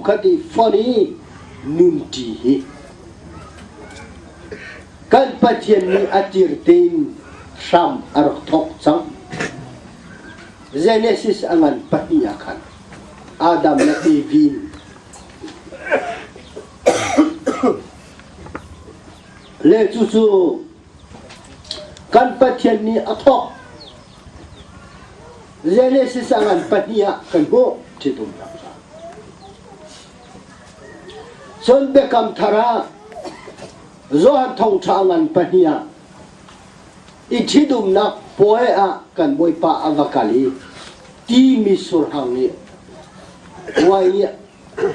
pumkhat i fonh i nunṭi hi kan Pathian nih a tir tein hram a rak thawk cang. Genesis a ngan pahnih ah khan Adam le Evi le cucu kan Pathian nih a thawk. Genesis a ngan pahnih ah kan hmuh ṭhitumnak ca. Cun Biakam Thar ah Johan Thawngṭha a ngan pahnih ah i ṭhitumnak puai ah kan Bawipa a va kal i ti misurhang nih puai nih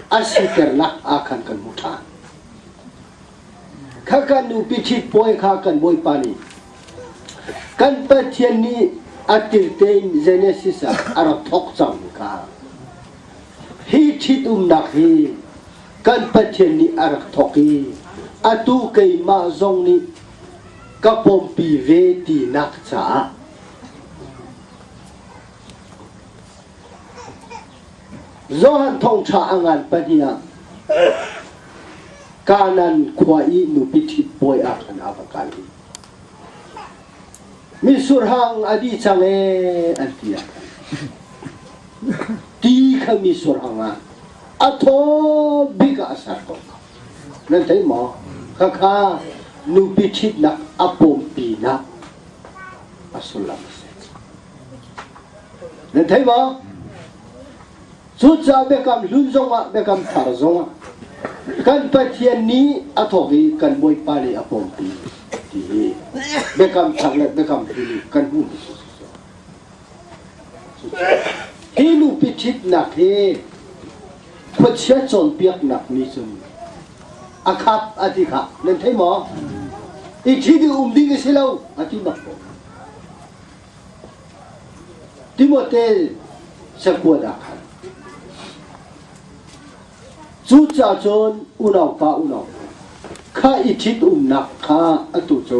a siternak ah khan kan hmu ṭhan. Kha kan nupi ṭhit puai kha kan Bawipa nih kan Pathian nih a tirte in Genesis ah a rak thawk cang kha. Hi ṭhitumnak hi kan Pathian nih a rak thawk i atu keimah zong nih ka pawmpi ve tinak caah Johan thawngṭha a ngan pahnih ah Kanan khua i nupi ṭhit bawi ah khan a va kal i misurhang a dih cang ee an ti ah khan ti kha misurhang ah a thaw bik ah a ser ko. Nan thei maw? Khakha nupi ṭhitnak a pawmpinak a sullam a si. Nan thei maw? Cucaah biakam hlun zongah biakam thar zongah kan Pathian nih a thawk i kan Bawipa nih a pawmpi ti hi biakam thar le biakam hlun i kan hmuhmi cu Hi nupi ṭhitnak hi khuachia cawnpiaknak nih cun a khap a ti kha nan thei maw? I ṭhit i um ding a si lo a ti bak ko. Timote cakuat ah khan cucaah cun unaupa unau kha i ṭhitumnak kha atu cu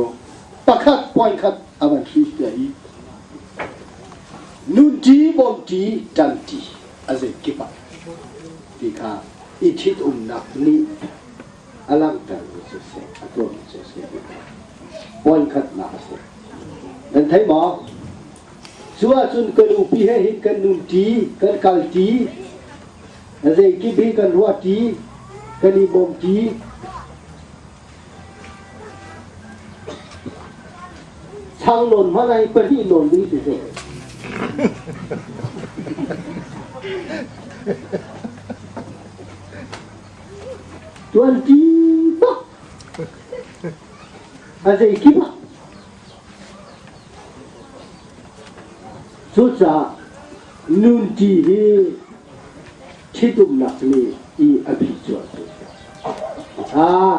pakhat point khat a van hrilhpiah i nunṭi bawmṭi ṭanṭi a zeikip ah ti kha i ṭhitumnak nih a langhtermi cu a si, a tuahmi cu a si ti kha point khatnak a si. Nan thei maw? Cu ahcun kan upi he hin kan nunṭi, kan kalṭi, zeikip hi kan ruahṭi, kan i bawmṭi. Chang nawn hmanh ai pahnih nawn ding si seh. Tuanṭi bak. A zeikip ah. Cucaah nunṭi hi ṭhitumnak nih i a phi cu a si. Ah,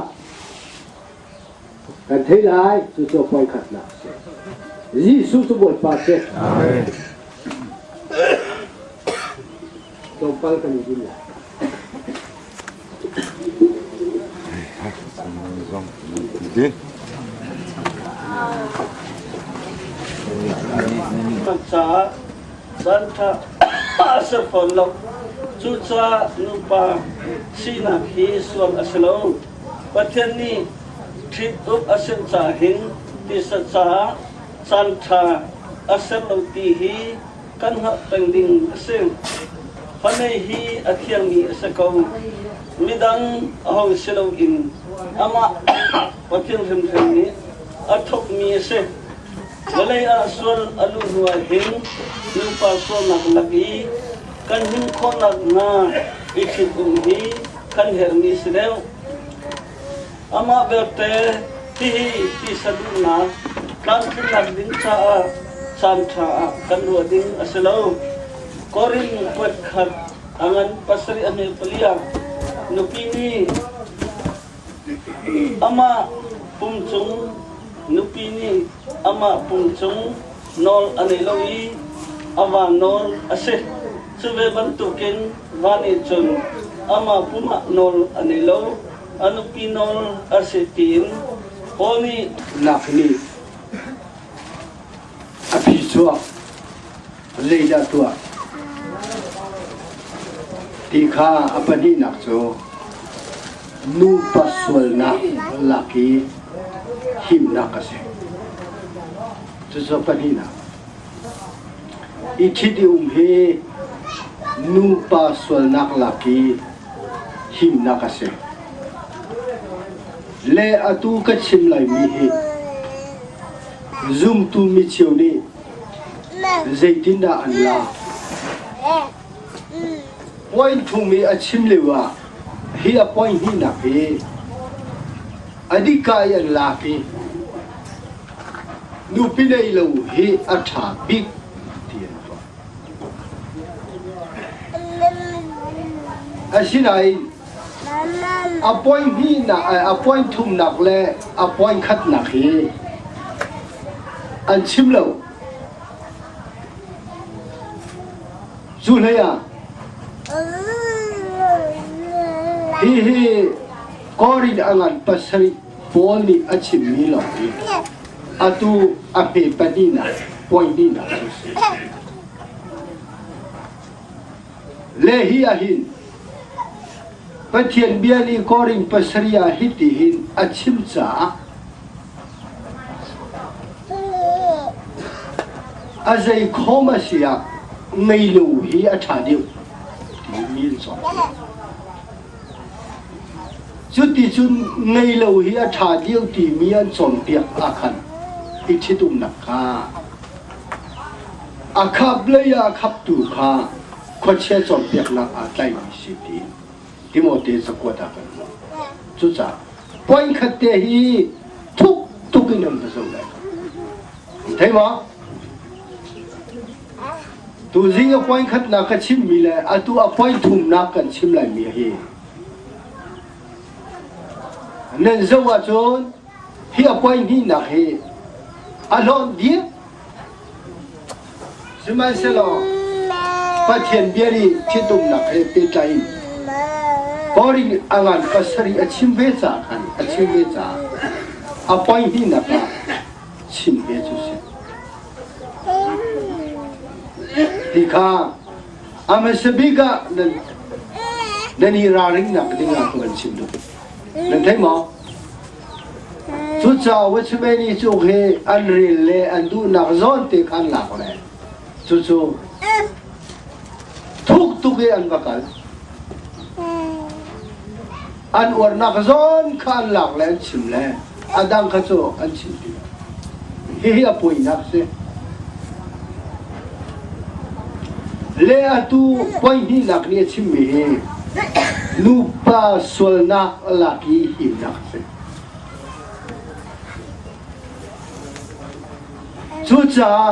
kan thei lai, cucu poi khatnak a si. Jesuh cu Bawipa si. Amen. Tlawmpal kan i din lai. Kan caah caan ṭha a si fawn lo. Cucaah nupa sinak hi sual a si lo. Pathian nih ṭhit-up a si caah hin tisa caah caan ṭha a ser lo ti hi kan hngalh peng ding a si. Fanei hi a thiangmi a si ko. Midang aho si loin amah Pathian hrimhrim nih a thawkmi a si. Vawlei ah sual a luh hnuah hin nupa sualnak lak i kan him khawhnak hnga i ṭhit-um hi kan herhmi si deuh. Amah belte hihi tisa duhnak tlamtlinnak ding caah caanṭha ah kan ruah ding a si lo. Korin kuat khat a ngan pasarih a hme pali ah nupi nih amah pum cung nupi nih amah pum cung nawl a nei lo i a va nawl a si. Cu ve bantukin va nih cun amah pum ah nawl a nei lo. A nupi nawl a si tiin Paul nih nak nih a phi chuak zeidah tuah? Ti kha a pahnihnak cu nupa sualnak lak i himnak a si. Cucu pahnihnak. I ṭhit i um hi nupa sualnak lak i himnak a si. Le atu ka chim laimi hi zumtu micheu nih zeitindah an lak? Point thum i a chim lio ah hi a point hnihnak hi a dika i an lak i nupi nei lo hi a ṭha bik ti an tuah. Asinain a point hnihnak, a point thumnak le a point khatnak hi an chim lo. Cu hlei ah hihi Korin a ngan pasarih Paul nih a chimmi lawng hi atu a hme pahnihnak point hnihnak cu si. Le hi ahhin Pathian bia nih Korin pasarih ah hitihin a chim caah A zeikhom a si ah ngei lo hi a ṭha deuh timi an cawnpiak. Cuticun ngei lo hi a ṭha deuh timi an cawnpiak ah khan i ṭhitumnak kha a khap lei ah a khaptu kha khuachia cawnpiaknak aa tlaimi si tiin Timote cakuat ah kan hmuh. Cucaah point khat te hi thuk tuk in an va zoh lai. Thei maw? Tuzing a point khatnak ka chimmi le atu a point thumnak kan chim laimi hi nan zoh ahcun hi a point hnihnak hi a hlawnh dih Sihmanhsehlaw Pathian bia nih ṭhitumnak he pehtlai in Korin a ngan pasarih a chim ve caah khan a chim ve caah a poi hnihnak ah chim ve cu si. Ti kha a hmasa bik ah nan nan i ralringnak ding ah ka van chim duh. Nan thei maw? Cucaah Watchman cu hi an rel le an duhnak zawn te kha an lak le cucu thuk tuk i an va kal. An uarnak zawn kha an lak le an chim le a dang kha cu an chim ti lo. Hihi a puainak si. Le atu puai hnihnak nih a chimmi hi nupa sualnak lak i himnak a si. Cucaah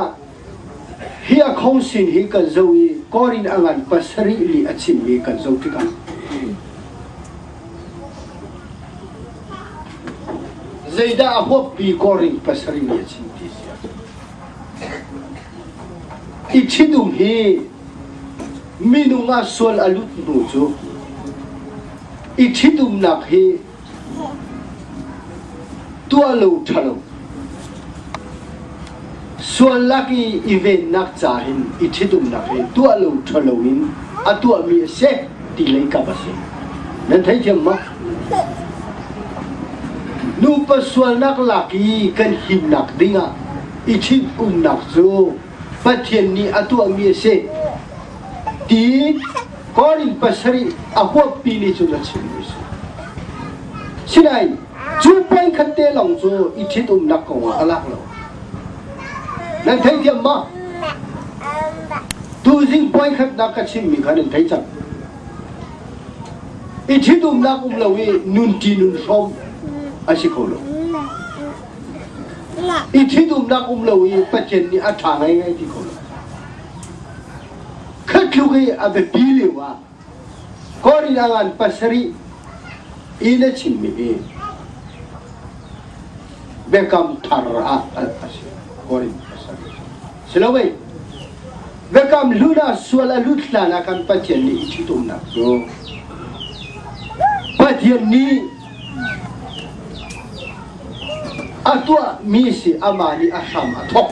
hi a khongsin hi kan zoh i Korin a ngan pasarih li a chimmi kan zoh tikah zeidah a huappi Korin pasarih nih a chim ti si ahcun I ṭhitum hi minung ah sual a lut hnu cu i ṭhitumnak hi tuah lo ṭhalo sual lak i i vennak ca hin i ṭhitumnak hi tuah lo ṭhalo in a tuahmi a si ti lei kap a si. Nan theithiam maw? Nupa sualnak lak i kan himnak dingah i ṭhitumnak cu Pathian nih a tuahmi a si ti Korin pasarih a huappi nih cun a chimmi a si. Sinain cu point khat te lawng cu i ṭhitumnak kong ah a lak lo. Nan theithiam maw? Tuzing point khatnak ka chimmi kha nan thei cang. I ṭhitumnak um lo i nunṭi nun hrawm a si kho lo. I ṭhitumnak um lo i Pathian nih a ṭha ngaingai ti kho lo. Khatluk i a biapi lio ah Korin a ngan pasarih i na chimmi hi biakam thar ah a si. Korin pasarih. Si lo mei? Biakam hlun ah sual a lut hlan ah khan Pathian nih i ṭhitumnak cu Pathian nih a tuahmi si amah nih a hram a thawk.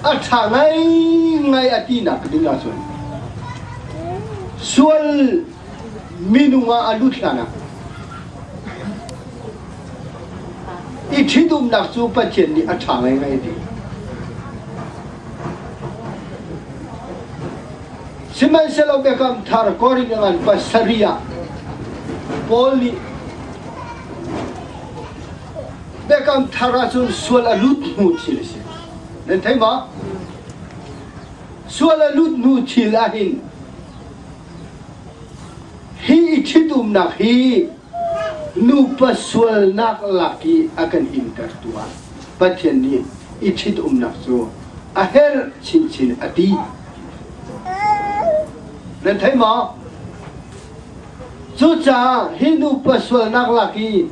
A ṭha ngaingai a tinak ding ahcun sual minung ah a lut hlan ah i ṭhitumnak cu Pathian nih a ṭha ngaingai ti. Sihmanhsehlaw Biakam Thar Korin ngan pasarih ah Paul nih Biakam Thar ahcun sual a lut hnu thil a si. Nan thei maw? Sual a lut hnu thil ahhin hi i ṭhitumnak hi nupa sualnak lak i a kan himtertu ah Pathian nih i ṭhitumnak cu a herh chinchin a ti. Nan thei maw? Cucaah hi nupa sualnak lak i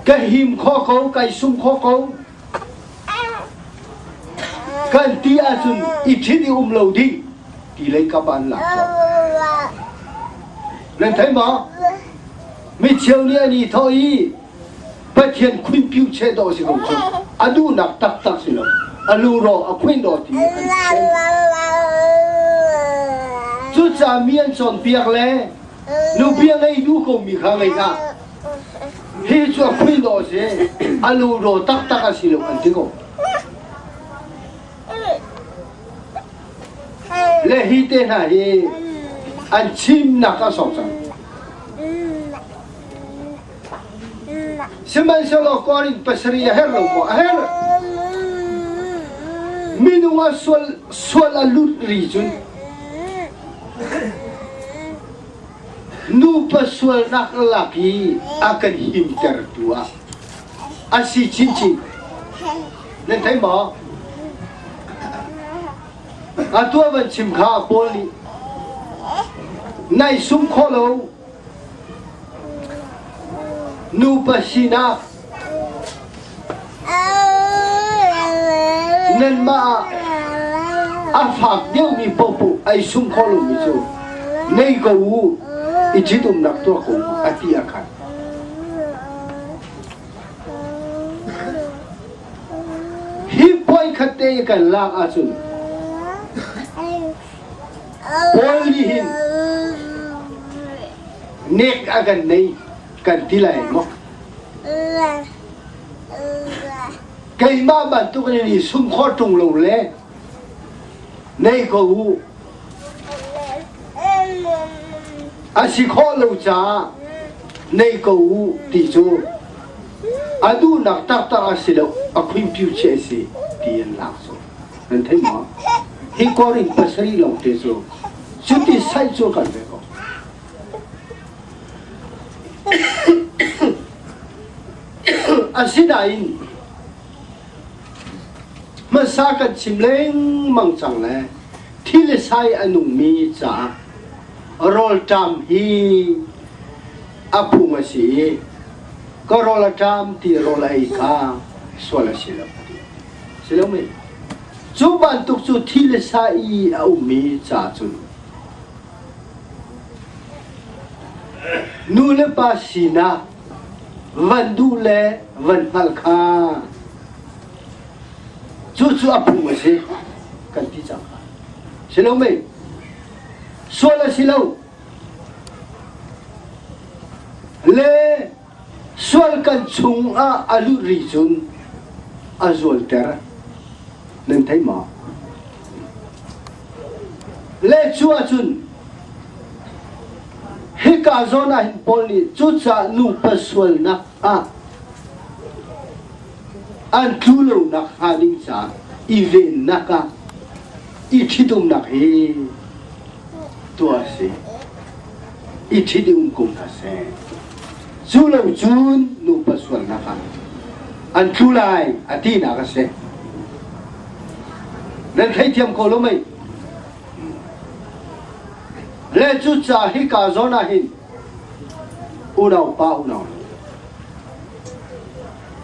ka him kho ko, kai sum kho ko, kan ti ahcun i ṭhit i um lo dih ti lei kap ah an lak colh. Nan thei maw? Mi cheu nih an i thawh i Pathian khuinpiu cheh dawh si ko cu a duhnak taktak si lo a luro a khuin dawh ti an chim. Cucaah mi an cawnpiak le nupi a ngei duh ko mi kha ngei hlah. Hi cu a khuin dawh a si a luro taktak a si lo an ti ko. Le hi te hna hi an chimnak a sawk cang. Sihmanhsehlaw Korin pasarih a herh lo maw? A herh. Minung ah sual, sual a lut ri cun nupa sualnak lak i a kan himtertu ah a si chinchin. Nan thei maw? Atu a van chim kha Paul nih nai sum khawh lo Nupa sinak nanmah ah a fak deuhmi paohpaoh ai sum khawh lomi cu nei ko u i ṭhitumnak tuah ko u a ti a khan. Hi puai khat te i kan lak ahcun Paul nih hin nek a kan nei kan ti lai maw? Keimah bantuk in i sum khawh ṭung lo le nei ko u. A si khawh lo caah nei ko u ti cu a duhnak taktak a si lo a khuinpiu chiah a si ti an lak cu. Nan thei maw? Hi Korin pasarih lawng te cu cuti saih cu kan ve ko. Asinain hmasa kan chim lengmang cang le thil le sai a nungmi caah rawlṭam hi a phung a si i ka rawl a ṭam ti rawl a ei kha sual a si lo. Si lo mei? Cu bantuk cu thi le sa i a ummi ca cun nu le pa sinak van duh le van hngalh kha cucu a phung a si kan ti cang kha. Si lo mei? Sual a si lo. Le Sual kan chungah a lut ri cun a zualter. Nan thei maw? Le cu ahcun hika zawn ah hin Paul nih cucaah nupa sualnak ah an tlu lonak hnga ding caah i vennak ah i ṭhitumnak hi tuah a si. I ṭhit i um ko hna seh. Cu lo cun nupa sualnak ah an tlu lai a tinak a si. Nan theithiam ko lo mei? Le cucaah hika zawn ah hin unau pa unau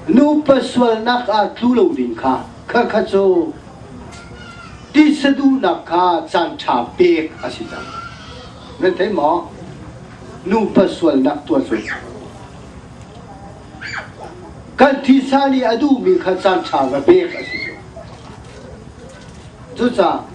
nupa sualnak ah tlu lo ding kha kha kha cu tisa duhnak kha caan ṭha pek a si cang. Nan thei maw? Nupa sualnak tuah cu kan thisa nih a duhmi kha caan ṭha va pek a si cu. Cucaah.